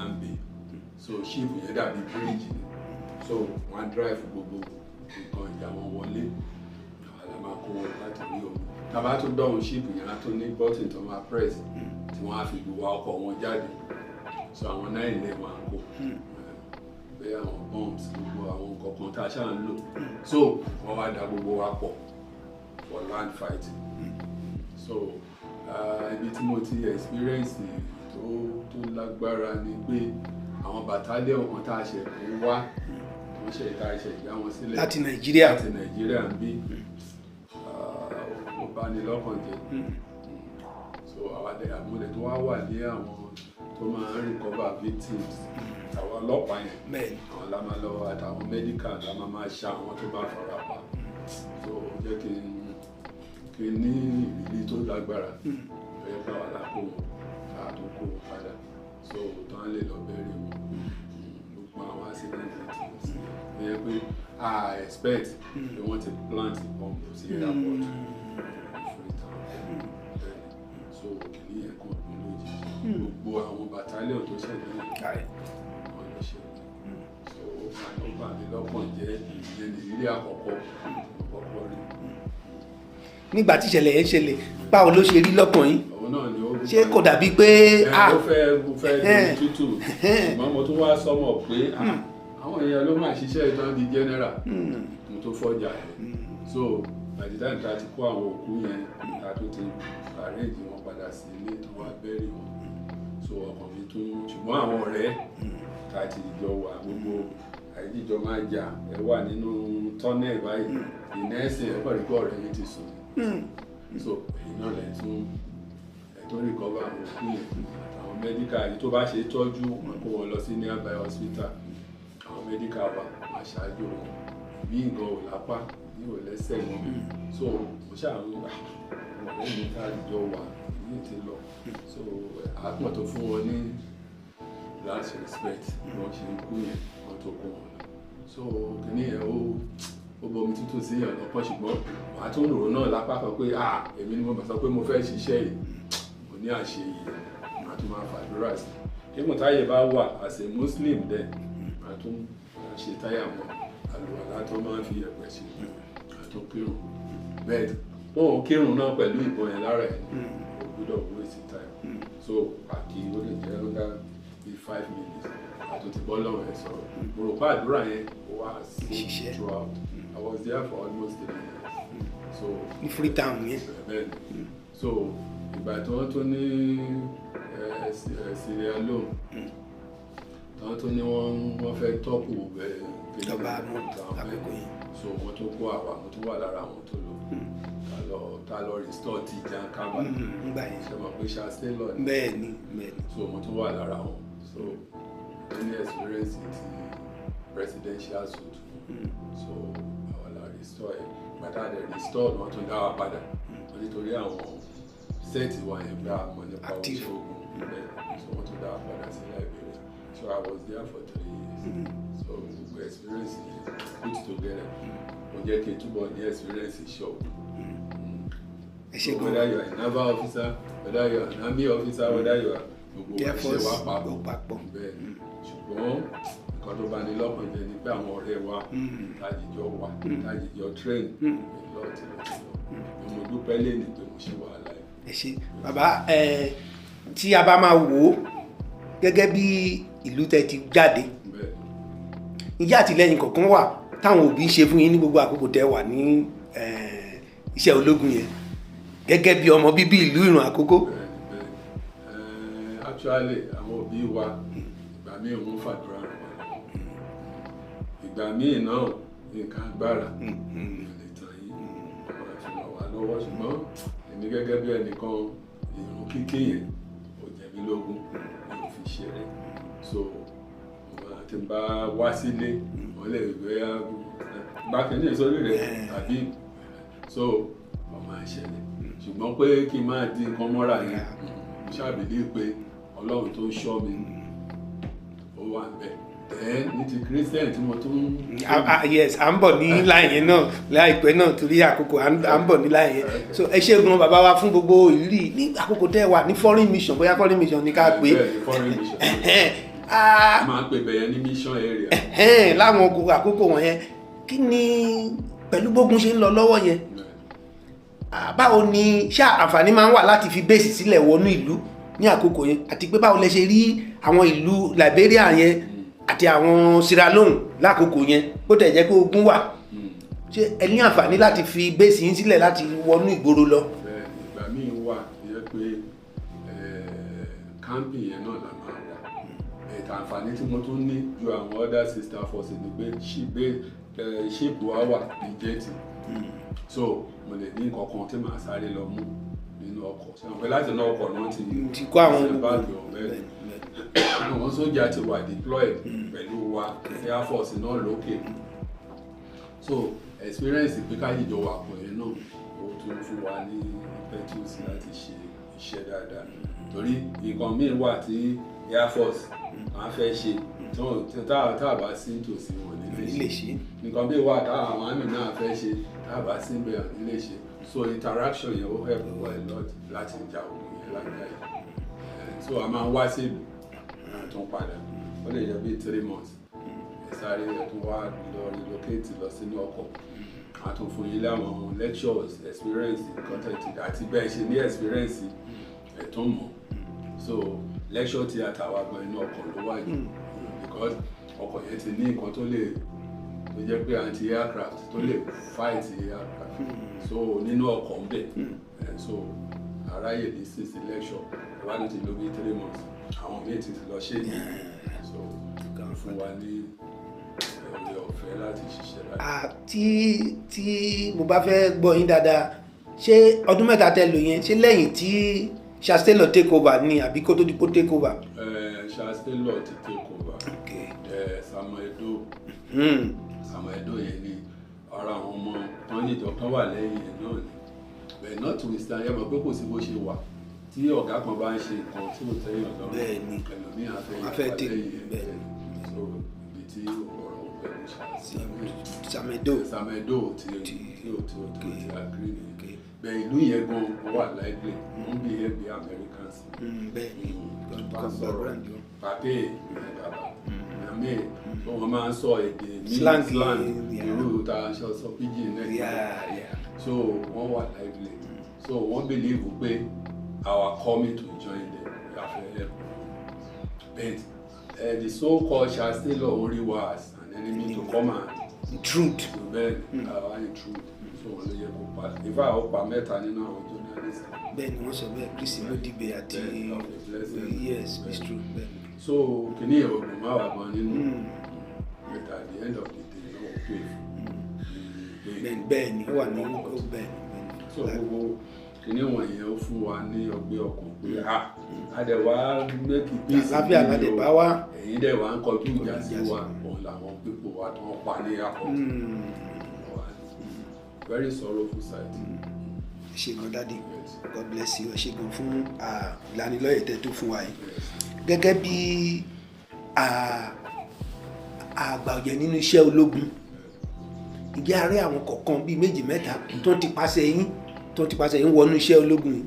Ambe. So ship yẹn dàbí bridge ni, so wọ́n á drive gbogbo nǹkan ìjà wọn wọlé, àwa la máa kó wọn láti orí omi. Tá a bá tún dọ̀hún, ship yẹn á tún ní button tó máa press tí wọ́n á fi wa ọkọ̀ wọn jáde. So àwọn náà ilé wọn á kó bẹ́ẹ̀, àwọn bombs, gbogbo àwọn nǹkan kan tá a ṣáà ń lò. So wọ́n wá da gbogbo wa pọ̀ for land fighting. So ibi tí mo ti experience tó lágbára ni pé àwọn battalion kan tá a ṣe kó wá, tó ṣe tá a ṣe já wọn sílẹ̀ Láti Nàìjíríà. Láti Nàìjíríà ń bí. Ó bá ní lọ́kàn jẹ́. So àwọn àmúlẹ̀ tó wá wà ní àwọn tó máa ń recover victims, àwọn ọlọ́pàá yẹn, àwọn la máa lọ, àtàwọn medical la máa máa ṣa àwọn tó bá fara pa. So ó jẹ́ kí n ní ìrírí tó lágbára tó yẹ káwa la kó wọn, ká tó kó wọn padà, so tán lè lọ bẹ́rẹ̀ wọn. Gbogbo àwọn accident victims tó yẹ pé a expect pé wọ́n ti plant bomb sí airport Freetown bẹ́ẹ̀ni. So kìnìún yẹn kàn dún lójijì, gbogbo àwọn battalion tó ṣẹlẹ̀ yẹn, wọ́n lọ ṣe. So ó bà mí lọ́kàn jẹ́. Ìyẹn ní ìrírí àkọ́kọ́ mo kọ́kọ́ rí. Nígbà tí ìṣẹ̀lẹ̀ yẹn ṣẹlẹ̀, báwo ló ṣe rí lọ́kàn yín? Òun náà ni ó Ṣé kò dàbí pé ẹ ó fẹ́ lórí tútù, ṣùgbọ́n mo tún wá sọmọ pé ah, àwọn èèyàn ló máa ṣiṣẹ́ ìtàn di general, mo tó fọjà yẹn. So by the time tá a ti kó àwọn òkú yẹn, tá a tó ti arrange wọn padà sí ilé tó wá bury wọn, so ọkàn mi tún. Ṣùgbọ́n àwọn ọ̀rẹ́ tá a ti jọ wà, gbogbo àìjíjọ máa jà, ẹ wà nínú tunnel báyìí, ìnẹ́sìn ẹ kọ̀ rí pé ọ̀rẹ́ yìí ti sùn. So èyí náà lẹ tún ẹ tó recover àwọn òkú yẹn àtàwọn medical yìí tó bá ṣe tọ́jú wọn, kó wọn lọ sí nearby hospital. Àwọn medical wa máa ṣáájú wọn, bí nǹkan ò lápá bí ò lẹ́sẹ̀ wọn. So mo ṣáà ń gbà àwọn ọ̀rẹ́ mi tá a jọ wà ní ti lọ, so àpọ̀n tó fún wọn ní last respect bí wọ́n ṣe ń kú yẹn, wọ́n tó kó wọn lọ. So kìnní yẹn ó bomi tútù sí èèyàn lọ́pọ̀, ṣùgbọ́n màá tún rò ó náà lápá kan pé ah, èmi ni mo bá sọ pé mo fẹ́ ṣiṣẹ́ yìí, mo ní àṣeyìí, màá tún máa fàdúrà sí i. Even táyé bá wà as a Muslim then, màá tún ṣe táyà mọ́ àlùwàlá tó máa ń fi ẹ̀pẹ̀ ṣe, màá tún kírun. Bẹ́ẹ̀ wọn ò kírun náà pẹ̀lú ìbọn yẹn lára ẹ̀, o gbọ́dọ̀ waste time. So àkì ó lè jẹ́ under bíi 5 minutes àtúntì bọ́ lọ́wọ́ ẹ̀ sọ̀rọ̀. Mo rò pé àdúrà yẹn ó wá sí Ṣiṣẹ́. Throughout, I was there for almost 3 years, so Ní Freetown yẹn. Bẹ́ẹ̀ ni. So ìgbà tí wọ́n tún ní Sierra Leone, tí wọ́n tún ní wọ́n fẹ́ topple Ìjọba mú àkókò yẹn. So wọ́n tún kó àwa, mo tún wà lára àwọn tó lọ tá lọ restore Tejan Kabbah. Ngbà yẹn. Ṣe mọ̀ pé Charles Taylor ni? Bẹ́ẹ̀ ni. So mo tún wà lára wọn. So mo ní experience ti presidential suite. So àwọn la restore ẹ̀. Gbàtà dẹ̀ restore, wọ́n tún dá wa padà wọ́n, nítorí àwọn set wa yẹn gbà mọ̀ nípa Active. oṣù ogun bẹ́ẹ̀. So wọ́n tún dá wa padà sí Liberia. So I was there for 3 years. So gbogbo experience yẹn put together, ó jẹ́ kí n túbọ̀ ní experience iṣẹ́ ogun. Ẹ ṣe So gan. whether you are a naval officer, whether you are an army officer, whether you are gbogbo Air iṣẹ́ Force, wa papọ̀. ó papọ̀. Bẹ́ẹ̀ ni. Ṣùgbọ́n nǹkan tó bá ní lọ́kàn jẹ́ ni pé àwọn ọ̀rẹ́ wa tájíjọ wà, tájíjọ train lọ́ọ̀tì lọ́ọ̀tì lọ. Mo dúpẹ́ lẹ́nu pé mo ṣe wàhálà yìí. Ẹ ṣe, bàbá. Ẹ tí a bá máa wò ó gẹ́gẹ́ bí ìlú tẹ́ ti jáde, ǹjẹ́ àtìlẹ́yìn kọ̀ọ̀kan wà táwọn òbí ń ṣe fún yín ní gbogbo àkókò tẹ́ wà ní iṣẹ́ ológun yẹn, gẹ́gẹ́ bí ọmọ bíbí ìlú Ìrùn Àkókó? Bẹ́ẹ̀ni. Actually, àwọn òbí wa, ìgbà míì wọ́n fàdúrà ràn wá lọ́wọ́, ìgbà míì náà nǹkan agbára mi ò lè tàn yín, wọ́n máa fi ràn wá lọ́wọ́. Ṣùgbọ́n èmi gẹ́gẹ́ bí ẹnìkan, ìrun kíkí yẹn ò jẹ́ mi lógún, mi ò fi ṣeré. So mo máa ti bá wá sílé, wọ́n lè gbé bá kínní sórí rẹ̀ tàbí so wọ́n máa ń ṣẹlẹ̀. Ṣùgbọ́n pé kí n máa di nǹkan mọ́ra yẹn, mo ṣàbílí pé Ọlọ́run tó ń ṣọ́ mi, ó wà ń bẹ̀. Then ní ti Christian tí mo tún. Ah, yes, à ń bọ̀ ní line yẹn náà láìpẹ́ náà torí àkókò, à ń bọ̀ ní line yẹn. So ẹ ṣé gan, bàbá wa, fún gbogbo ìrírí ní àkókò tẹ́ ẹ wà ní foreign mission, bóyá foreign mission ní ká pè é. Bẹ́ẹ̀ ni, foreign mission. Ah, a máa ń pè bẹ̀yẹn ní mission area. Láwọn gbogbo àkókò wọ̀nyẹn, kí ni pẹ̀lú gbógun ṣe ń lọ lọ́wọ́ yẹn, báwo ni ṣá àǹfààní máa ń wà láti fi base sílẹ̀ wọnú ìlú ní àkókò yẹn, àti pé báwo lẹ ṣe rí àwọn ìlú Liberia yẹn àti àwọn Sierra Leone lákòókò yẹn, bó tẹ̀ jẹ́ pé ogun wà? Ṣé ẹ ní àǹfààní láti fi base yín sílẹ̀ láti wọnú ìgboro lọ? Bẹ́ẹ̀ ni, ìgbà míì wà tó yẹ pé camping yẹn náà la máa wà. Ètò àǹfààní tí mo tún ní ju àwọn other sister forces ni pé ship wa wà ní jetty, so mo lè ní nǹkan kan tí màá sáré lọ mú nínú ọkọ̀. Ṣé wọn pé láti inú ọkọ̀ náà ti Ti kó àwọn ṣe báàgì ọ̀bẹ. Àwọn sójà ti wà deployed pẹ̀lú wa, air force náà lókè, so experience pé ká jìjọ wà pọ̀ yẹn náà, ó tún fún wa ní impetus láti ṣe iṣẹ́ dáadáa, torí nǹkan míì wà tí air force máa fẹ́ ṣe tí wọ́n tá a bá sí nítòsí wọn ní lè lè ṣe. Ṣe nǹkan míì wà táwọn àwọn army náà fẹ́ ṣe, tá a bá sí bẹ́ẹ̀ ní lè ṣe. So interaction yẹn, ó help wa a lot láti ja ogun yẹn lágbàáyé. So a máa ń wá sílùú, a tún padà. Ó lè jẹ́ bíi 3 months, ẹ sáré, ẹ tún wá lọ relocate lọ sínú ọkọ̀, a tún fún yín láwọn lectures, experience content àti bẹ́ẹ̀ ṣe ní experience ẹ̀ tún mọ̀. So lecture tí àtàwọn àgbọn inú ọkọ̀ ló wà jù, because ọkọ̀ yẹn ti ní nǹkan tó lè tó jẹ́ pé anti aircraft tó lè fight aircraft, so nínú ọkọ̀ ń bẹ̀. So aráyè ní sísí lecture ìwádìí ti lò bí 3 months, àwọn míì ti lọ ṣe é, so fún wa ní oore ọ̀fẹ́ láti ṣiṣẹ́ láti. Ah, tí mo bá fẹ́ gbọ́ yín dáadáa, ṣé ọdún 3 tẹ́ lò yẹn, ṣé lẹ́yìn tí Charles Taylor take over ni àbí kó tó di kó take over? Charles Taylor ti take over. Samuel Doe. Samuel Doe yẹn ni ara àwọn ọmọ tán níjọ tán wà lẹ́yìn ẹ̀ náà ni. But notwithstanding, ẹ mọ̀ pé kò sí bó ṣe wà, tí ọ̀gá kan bá ń ṣe nǹkan tí ò tẹ́yàn lọ́rùn, ẹlòmíì á fẹ́ Á fẹ́ yapa take lẹ́yìn ẹ̀. Bẹ́ẹ̀ni. So ibi tí ọ̀rọ̀ pẹ̀lú Samuel Doe. Samuel Doe tí ò ti agree ni. Bẹ́ẹ̀ ìlú yẹn gan ó wà lively, wọ́n bí yẹn bí Americans. Bẹ́ẹ̀ni. Bá sọ̀rọ̀ pàpé ẹ̀, bàbá màmí, tó wọ́n máa ń sọ èdè ní Slang, slang, irú ta sọ sọ pidgin náà. So wọ́n wà lively, so wọ́n believe pé our coming to join them, we are for help, but the so called Charles Taylor orí wa as an enemy to come and Truth. To bẹ́ẹ̀ our intrude, so wọ́n ló yẹ kó pa. In fact, ó pa mẹ́ta nínú àwọn journalist. Bẹ́ẹ̀ni, wọ́n sọ bẹ́ẹ̀, Chris Modibe àti Bẹ́ẹ̀ni, of a blessed. Yes, it's true, bẹ́ẹ̀ni. So kìíní ọdún máa wà gan nínú, but at the end of the day náà, ó pè fún Bẹ́ẹ̀ni, ó wà ní bẹ́ẹ̀ni. So gbogbo kìíní wọ̀nyẹn, ó fún wa ní ọgbẹ́ ọkàn pé a dẹ̀ wá make peace. Àlàáfíà la dẹ̀ bá wá. Ẹ̀yin dẹ̀ wá ń kọjú ìjà sí ìjà sí wa. wa. Òun làwọn pípò wa tó ń pa ní airport. Very sorrowful sight. Ẹ ṣé gan, Daddy. God bless you. Ẹ ṣé gan fún ìlanilọ́yẹ̀ tẹ́ tó fún wa yìí. Gẹ́gẹ́ bí àgbà ọ̀jẹ̀ nínú iṣẹ́ ológun, ìjẹ́ àárẹ̀ àwọn kọ̀ọ̀kan bíi méjì mẹ́ta tó ti paṣẹ yín wọnú iṣẹ́ ológun yìí?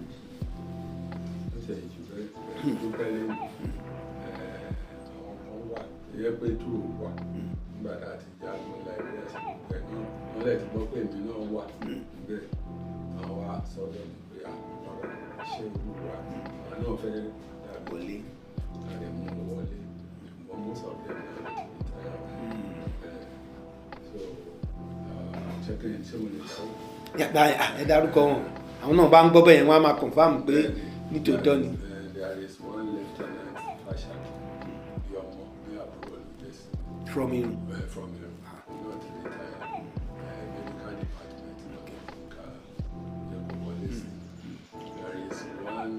Ó ṣe jù bẹ́ẹ̀ dúpẹ́ lẹ́yìn. Àwọn kan wà tó yẹ pé tó wà nígbà tá a ti jagun Liberia sí gbogbo ẹ̀ náà, wọ́n lè ti gbọ́ pé èmi náà wà níbẹ̀, àwọn wá sọ́dọ̀ mi pé bàbá, ṣé ìlú wa, àwọn náà fẹ́ dàbí Wọlé. Àrẹ mú wọn wọlé. Ṣùgbọ́n most of them náà ti retire. So ṣé kí n ṣé mo lè dáwọ́? Yàgbá ẹ dárúkọ wọn, àwọn náà bá ń gbọ́ bẹ́ẹ̀ yẹn, wọ́n á máa confirm pé nítòótọ́ ni. There is one Lieutenant Fashaki, bí ọmọ bí àbúrò ló jẹ́ sí. From irun. From him, not retire, medical department ká yẹ kó wọlé sí. There is one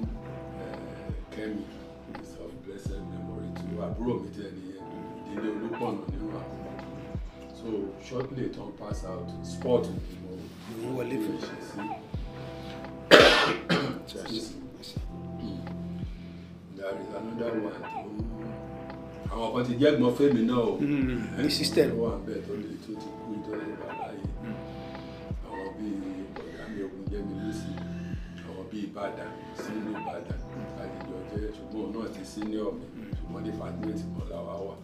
Kemi, is of blessed memory too, àbúrò mi tẹ́ nìyẹn, ìdílé Olúpọ̀nà nínú àkókò. So shortly tán pass out, sport ni mo Lòún wọlé fún. ṣe sí. Excuse me. There is another one tó Àwọn kan ti jẹ́gbọ́n fẹ́mi náà o. Ní system. Tó wà bẹ́ẹ̀ tó lè tó ti kú tó lè wà láàyè. Àwọn bíi ọ̀gá mi ogun jẹ́ mi lùsì, àwọn bíi Ìbàdàn, sínú Ìbàdàn àjèjọ jẹ́, ṣùgbọ́n òun náà ti senior mi, ṣùgbọ́n department kan làwa wà.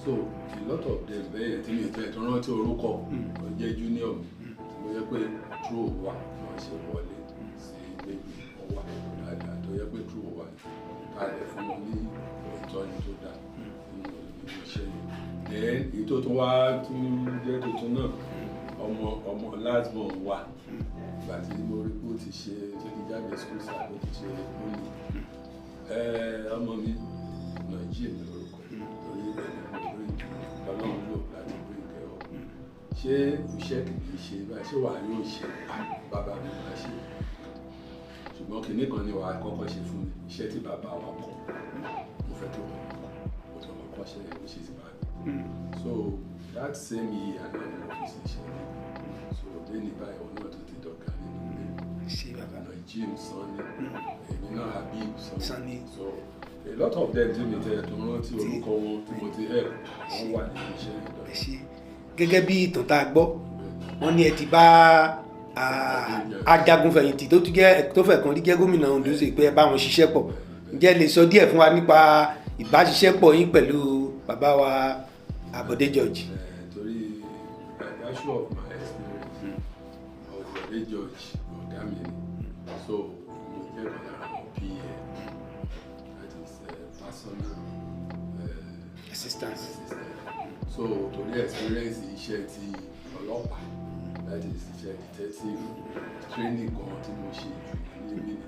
So a lot of them bẹ́ẹ̀ tí mi tẹ̀ tó rántí orúkọ tó jẹ́ junior mi, tí mo yẹ pé through wa wọ́n ṣe wọlé sí méjì, wọ́n wà dáadáa, tó yẹ pé through wa ká lè fún wọn ní ìtọ́ni tó dáa nínú iṣẹ́ yẹn. Then èyí tó tún wá tún jẹ́ tuntun náà, ọmọ last born wa, ìgbà tí mo rí pé ó ti ṣe, tó ti jáde school sir, ó ti ṣe poly, ọmọ mi Nàìjíríà lórúkọ, torí ibẹ̀ ni mo bring, Ọlọ́run lò láti bring ẹ ọ. Ṣé iṣẹ́ kì í ṣe báyìí? Ṣé wàá yóò ṣe? Bàbá mi máa ṣe, ṣùgbọ́n kinní kan ni wàá kọ́kọ́ ṣe fún mi. Iṣẹ́ tí bàbá wa kọ́, mo fẹ́ kí wọ́n kọ́, mo tó lọ kọ́ṣẹ́ ẹ̀ bó ṣe ti bá mi. So that same year náà ni mo fi ṣe iṣẹ́ mi. So lẹ́ni báyìí, òun náà tó ti dọ̀gá nínú ilé. Ṣe bàbá. Jim Sanni, èmi náà Habib Sanni. So a lot of them tí mi tẹ̀ tó rántí orúkọ wọn tí mo ti help, wọ́n wà nínú iṣẹ́ yẹn Ẹ dọ̀gá. ṣe. Gẹ́gẹ́ bí ìtàn tá a gbọ́, wọ́n ní ẹ ti bá ajagunfẹ̀yìntì tó tún jẹ́ tó fẹ̀ kan rí jẹ́ gómìnà Ondo State, pé ẹ bá wọn ṣiṣẹ́ pọ̀. Ǹjẹ́ ẹ lè sọ díẹ̀ fún wa nípa ìbáṣiṣẹ́pọ̀ yín pẹ̀lú bàbá wa Àbọ̀dé George? Torí by virtue of my experience, Bọ̀dé George ọ̀gá mi ni, so mo jẹ́ kan lára àwọn PA, that is personal assistance. Assistant. So torí experience iṣẹ́ ti ọlọ́pàá, that is iṣẹ́ detective training kan tí mo ṣe jù ní ilé nìyẹn.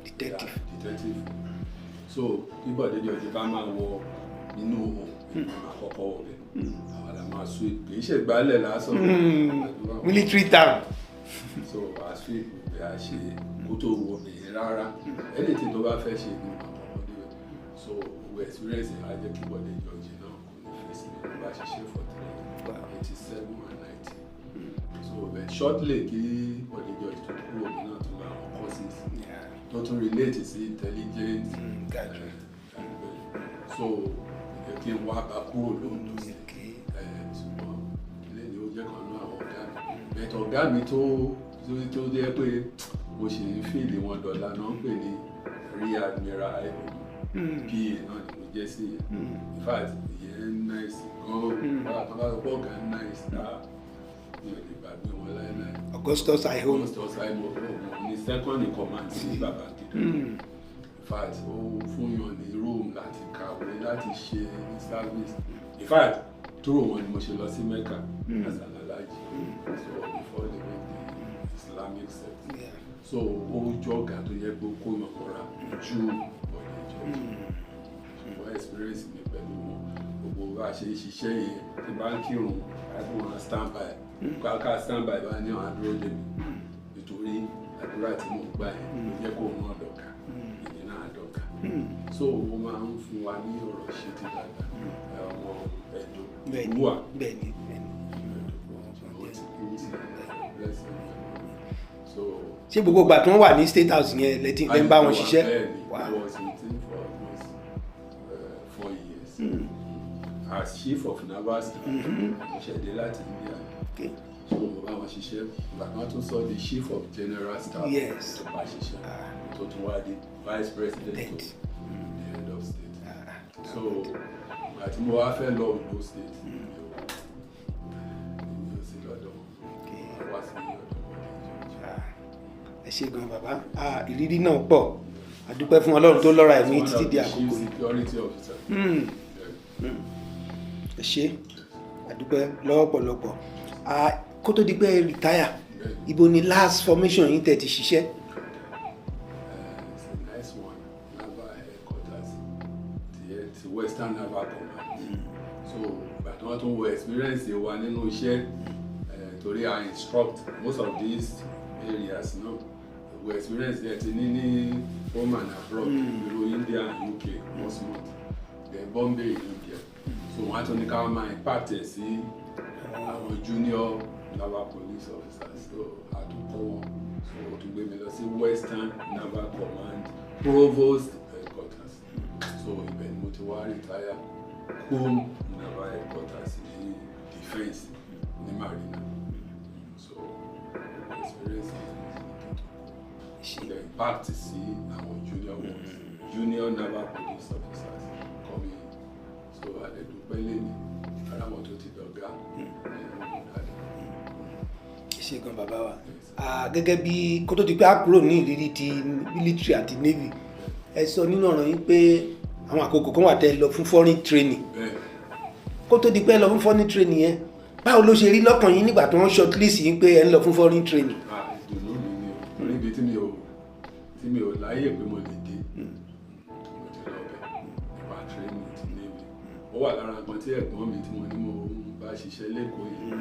Detective. Yeah, detective. So bí Bọ̀dé George bá máa wọ inú òhò, èmi máa kọ́kọ́ wọ bẹ̀, àwọn la máa sweep, kì í ṣe ìgbálẹ̀ lásán. Àdúrà wọn. Military town. So a sweep bí a ṣe kó tó wọ bẹ̀yẹn rárá, anything tó bá fẹ́ ṣe ni màá kọ́kọ́ débẹ̀. So gbogbo experience yẹn á jẹ́ kí Bọ̀dé George náà kò ní fẹ́ sí mi bá ṣiṣẹ́ for 3 87 and 90. So but shortly kí Bọ̀dé George tó kúrò, mi náà tún lọ àwọn courses tó tún relate sí intelligence. Gotcha. So jẹ́ kí n wá bá kúrò lóńdó sí. Ṣùgbọ́n lẹ́yìn ó jẹ́ kan náà àwọn ọ̀gá mi bẹ̀tẹ̀, ọ̀gá mi tó jẹ́ pé mo sì ń feel wọn dọ̀la náà ń pè ní Rear Admiral Ibo, PA náà ni mo jẹ́ sí yẹn. In fact, ìyẹn nice gan-an. Bá a bá pọ̀ ọ̀gá nice, ah, mi ò lè gbàgbé wọn láéláé. Augustus Aihonu. Augustus Aihonu ní second in command sí Babangida. In fact, ó fún yàn ní room láti kàwé, láti ṣe ní service. In fact, through wọn ni mo ṣe lọ sí Mecca as an alhaji, so before leaving the Islamic sect. So ó jọ̀gá tó yẹ pé ó kó yàn mọ́ra ju Bọ̀dé George, ṣùgbọ́n experience mi pẹ̀lú wọn, gbogbo bá a ṣe ń ṣiṣẹ́ yẹn, tí bá ń kírun àti wọn stand by, ká stand by bá ní àwọn àdúró dè mí, nítorí àdúrà tí mo gbà yẹn ló jẹ́ kó náà dọ̀ka, èmi náà dọ̀ka. So ó máa ń fún wa ní ọ̀rọ̀ ṣe ti dáadáa. Ọmọ Ẹ̀dọ́ wà. bẹ́ẹ̀ni bẹ́ẹ̀ni. Ó ti kú sí blessing. So Ṣé gbogbo ìgbà tí wọ́n wà ní State House yẹn lẹ́tí lẹ́ ń bá wọn ṣiṣẹ́? Bẹ́ẹ̀ni, I was with him for almost 4 years as chief of naval staff. Mo ṣẹ̀dé láti India. So mo bá wọn ṣiṣẹ́. Ìgbà kan tún sọ di chief of general staff. Tó bá ṣiṣẹ́, tó tún wá di vice president to President. the head of state. So ìgbà tí mo wá fẹ́ lọ Ondo State, mi ò sí lọ́dọ̀ wọn. Mo wá sí ọ̀dọ̀ Bọ̀dé George. Ah, ẹ ṣé gan bàbá. Ah, ìrírí náà pọ̀. A dúpẹ́ fún Ọlọ́run tó lọ́ra ẹ̀mí títí di àkókò Chief yìí. security officer. Yeah. Ẹ ṣé, a dúpẹ́ lọ́pọ̀lọpọ̀. Ah, kó tó di pé ẹ retire, ibo ni last formation yín tẹ̀ ti ṣiṣẹ́? It's a nice one. Naval headquarters, ti Western Naval Command. So ìgbà tí wọ́n tún wo experience wa nínú iṣẹ́, torí I instruct most of these areas náà, gbogbo experience yẹn ti ní ní home and abroad, irú India and UK, Portsmouth, then Bombay in India. So wọ́n á tún ní ká máa impact ẹ̀ sí àwọn junior naval police officers, so àtúnkọ́ wọn. So ó tún gbé mi lọ sí Western Naval Command Provost headquarters. So ibẹ̀ ni mo ti Mo wá retire cum naval headquarters ní defence ní marina. So experience yẹn ní kí n tó kú, the impact sí àwọn junior ones, junior naval police officers coming. So a lè dúpẹ́ lẹ́ni ara wọn tó ti dọ̀gá ní ọdún dáadáa. Ṣe gan, bàbá wa. Gẹ́gẹ́ bí kó tó di pé a kúrò ní ìrírí ti military àti navy, ẹ sọ nínú ọ̀rọ̀ yín pé àwọn àkókò kan wà tẹ́ ẹ lọ fún foreign training. Bẹ́ẹ̀. Kó tó di pé ẹ lọ fún foreign training yẹn, báwo ló ṣe rí lọ́kàn yín nígbà tí wọ́n shortlist yín pé ẹ ń lọ fún foreign training? Ah, ìdùnnú mi ni o, torí ibi tí mi ò láyè pé mo lè dé, mo ti lọ bẹ̀ nípa training ti navy. Ó wà lára nǹkan tí ẹ̀gbọ́n mi tí mo ní mo ń bá ṣiṣẹ́ lẹ́kọ̀ọ́ yìí,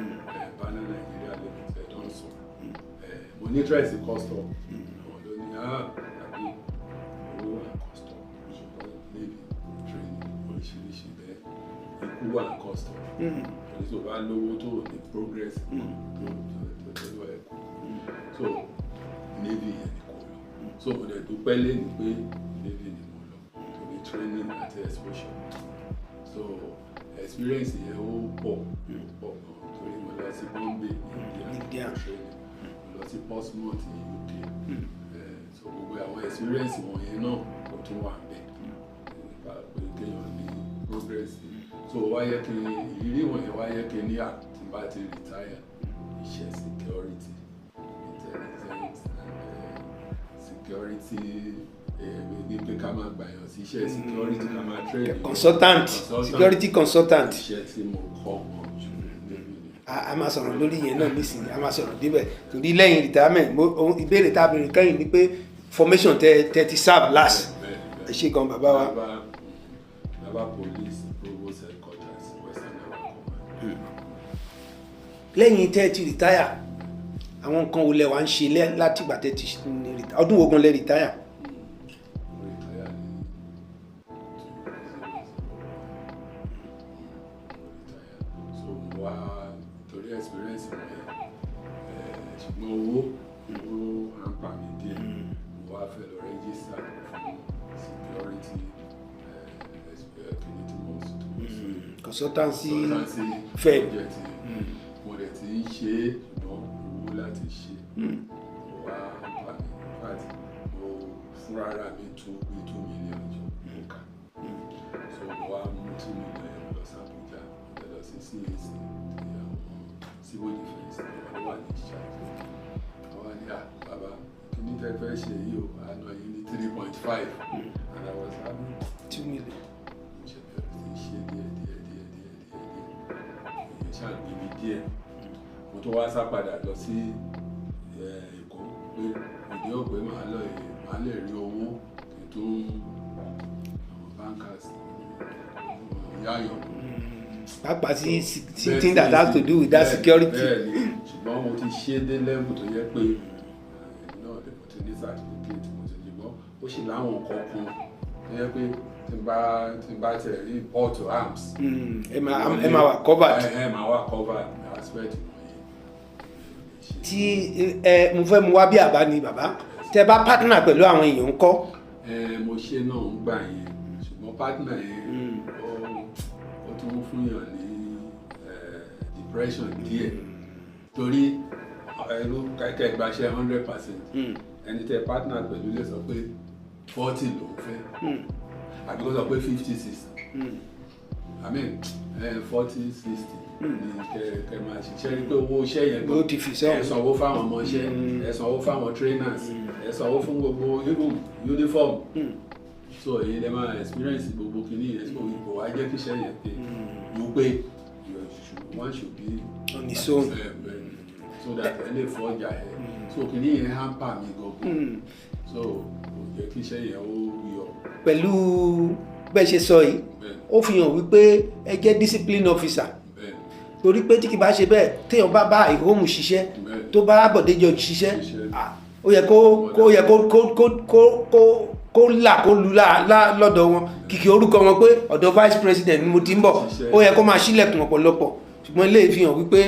Banner Nigeria Limited tó ń sọ. Mo ní interest in custom. Àwọn ló ní, ah, àbí owó wà custom, ṣùgbọ́n navy training oríṣiríṣi bẹ́ẹ̀, ikú wà custom, torí tó bá lówó tó ní progress tó tó lọ ẹ̀kọ́. So navy yẹn ni kò lọ. So mo dẹ̀ dúpẹ́ lẹ́nu pé navy ni mo lọ, torí training àti exposure. So experience yẹn ó pọ̀, ó pọ̀ gan, torí mo lọ sí Bombay ní India, India. training, mo lọ sí Portsmouth ní UK. So gbogbo àwọn experience wọ̀nyẹn náà kò tún wà ń bẹ̀ nípa pé kéèyàn ní progress. So wá yẹ kí ìrírí wọ̀nyẹn wá yẹ kí ní tí n bá ti retire, iṣẹ́ security, intelligence and security, ní pé ká máa gbàyàn sí iṣẹ́ security, ká máa train èèyàn. Consultant. Consultant. Security consultant. Iṣẹ́ tí mo kọ́ mọ̀ jù níbi ni. A máa sọ̀rọ̀ lórí yẹn náà nísìnyí, a máa sọ̀rọ̀ débẹ̀, torí lẹ́yìn retirement, ìbéèrè tá a béèrè kẹ́yìn ni pé formation tẹ ti serve last. Bẹ́ẹ̀. Ẹ ṣé gan, bàbá wa. Naval Police Provost Headquarters, Western Naval Command. Lẹ́yìn tẹ́ ti retire, àwọn nǹkan wo lẹ wá ń ṣe látìgbà tẹ́ ti retire? Ọdún wo gan lẹ retire? Mo retire ní 2001. Mo retire, so mo wá torí experience mi yẹn, ṣùgbọ́n owó hamper mi díẹ̀. Mo wá fẹ́ lọ register fún security kìíní tí mo sọ yìí. Consultancy. Consultancy firm. Project. Mo dẹ̀ ti ń ṣe é, ṣùgbọ́n owó láti ṣe ó wá hamper mi. In fact, mo fúnra ra mi tún bí 2 million jọ mo kà. So mo wá mú 2 million yẹn lọ sí Abuja, mo lọ sí CAC ti àwọn civil defence, àwọn ló wà ní charge. Àwọn ní, "À bàbá, kíní tẹ́ fẹ́ ṣe yìí o, àná yìí ní 3.5," and I was having 2 million. Mo ṣe bẹ̀rẹ̀ sí í ṣe díẹ̀ díẹ̀ díẹ̀ díẹ̀ díẹ̀ díẹ̀, ìyẹn ṣàgbé mi díẹ̀. Mo tó wá sá padà lọ sí Èkó pé ìdí òpè màá lè rí owó kí n tún àwọn bankers yáyọ̀. Pàápàá sí thing that has to do with that security. Bẹ́ẹ̀ni, ṣùgbọ́n mo ti ṣe dé level tó yẹ pé èmi náà lè, mo ti ní certificate, mo ti, ṣùgbọ́n ó sì láwọn nǹkan kan tó yẹ pé tí n bá tẹ̀ rí port arms. Ẹ máa wà covered. Ẹ máa wà covered aspect wọ̀nyí. Tí ẹ mo fẹ́ mu wá bí àbá ni, bàbá, tẹ bá partner pẹ̀lú àwọn èèyàn ń kọ́? Ẹ mo ṣe náà ń gbà yẹn, ṣùgbọ́n partner yẹn ó tún fún yàn ní depression díẹ̀, torí ẹrú kẹ́kẹ́ gbaṣẹ́ 100%, ẹni tẹ partner pẹ̀lú lè sọ pé 40 lòún fẹ́, àbí kó sọ pé 50-60, I mean 40-60 ni kẹ máa ṣiṣẹ́, rí pé owó iṣẹ́ yẹn Ó ti fi sọ́hùn. Ẹ sanwó fáwọn ọmọọṣẹ́, ẹ sanwó fáwọn trainers, ẹ sanwó fún gbogbo even uniform. So èyí lè máa experience gbogbo kìíní yẹn. So kò wá jẹ́ kí iṣẹ́ yẹn pé you pé one should be on his own. So that ẹ lè fọjà ẹ. So kìíní yẹn hamper mi gangan, so kò jẹ́ kí iṣẹ́ yẹn ó yọ. Pẹ̀lú bẹ́ẹ̀ ṣe sọ yìí, ó fi hàn wípé ẹ jẹ́ discipline officer, torí pé tí kì bá ṣe bẹ́ẹ̀, téèyàn bá bá ìhóòmù ṣiṣẹ́, tó bá Bọ̀dé George ṣiṣẹ́, ah, ó yẹ kó là kó lu lọ́dọ̀ wọn, kìkì orúkọ wọn pé ọ̀dọ̀ vice president ni mo ti ń bọ̀, ó yẹ kó máa ṣílẹ̀kùn ọ̀pọ̀lọpọ̀. Ṣùgbọ́n eléyìí fi hàn wípé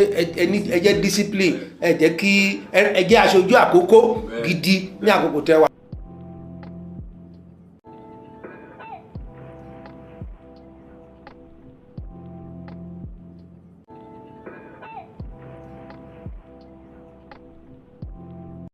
ẹ jẹ́ discipline, ẹ jẹ́ kí ẹ jẹ́ aṣojú àkókò gidi ní àkókò tẹ́wà.